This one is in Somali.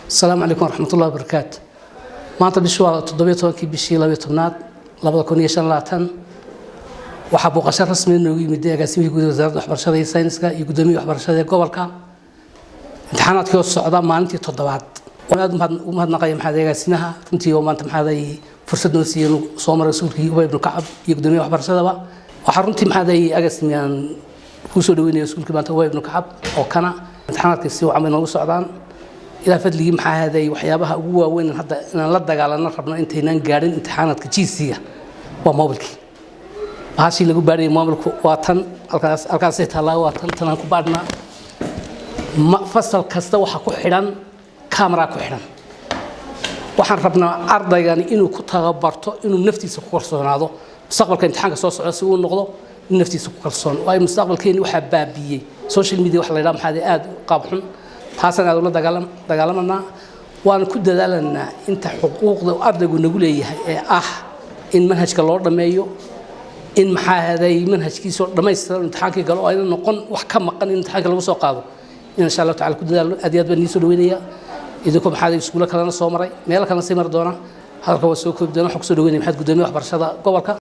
Asalaamu calaykum waraxmatullahi wabarakaatu. Maanta bishu waa 17-kii bishii 12-aad 2025. Waxaa booqasho rasmi noogu yimid agaasimihii guud Wasaaradda Waxbarashada iyo Sayniska iyo guddoomiyaha waxbarashada ee gobolka, imtixaanaadkii oo socda maalintii toddobaad. Waan aad u mahadnaqaya maxaad agaasimaha runtii oo maanta maxaaday fursad noo siiyey inuu soo maray iskuulkii Ubay ibnu Kacab iyo guddoomiyaha waxbarashadaba. Waxaa runtii maxaaday agaasimiyaan kuu soo dhaweynaya iskuulkii maanta Ubay ibnu Kacab oo kana imtixaanaadkii si wacan bay noogu socdaan, ilaa fadligii. Maxaa ahaday waxyaabaha ugu waaweyn hadda inaan la dagaalano rabno intaynaan gaadhin imtixaanaadka GC-ga waa mobilkii, bahashii lagu baadhayay mobilku. Waa tan halkaas, halkaasay taallaa. Waa tan tanaan ku baadhnaa. Fasal kasta waxaa ku xidhan camera ku xidhan. Waxaan rabnaa ardaygani inuu ku tababarto inuu naftiisa ku kalsoonaado mustaqbalka imtixaanka soo socda, si uu noqdo nin naftiisa ku kalsoon, waayo mustaqbalkeeni waxaa baabiiyey social media waxa la yidhaha maxaa aad u qaab xun. Taasaan aad ula dagaalamanaa, waan ku dadaalanaa inta xuquuqda ardaygu nagu leeyahay ee ah in manhajka loo dhammeeyo, in maxaa ahaday manhajkiisoo dhammaystiran imtixaankii galo oo ayna noqon wax ka maqan in imtixaanka lagu soo qaado, in insha Allahu tacala ku dadaalo. Aad iyo aad baan idiin soo dhaweynaya idinkoo maxaa iskuulo kalena soo maray, meelo kalena sii mari doona. Hadalka waa soo koobi doona. Waxaan kusoo dhaweynaya maxaad guddoomiyaha waxbarashada gobolka.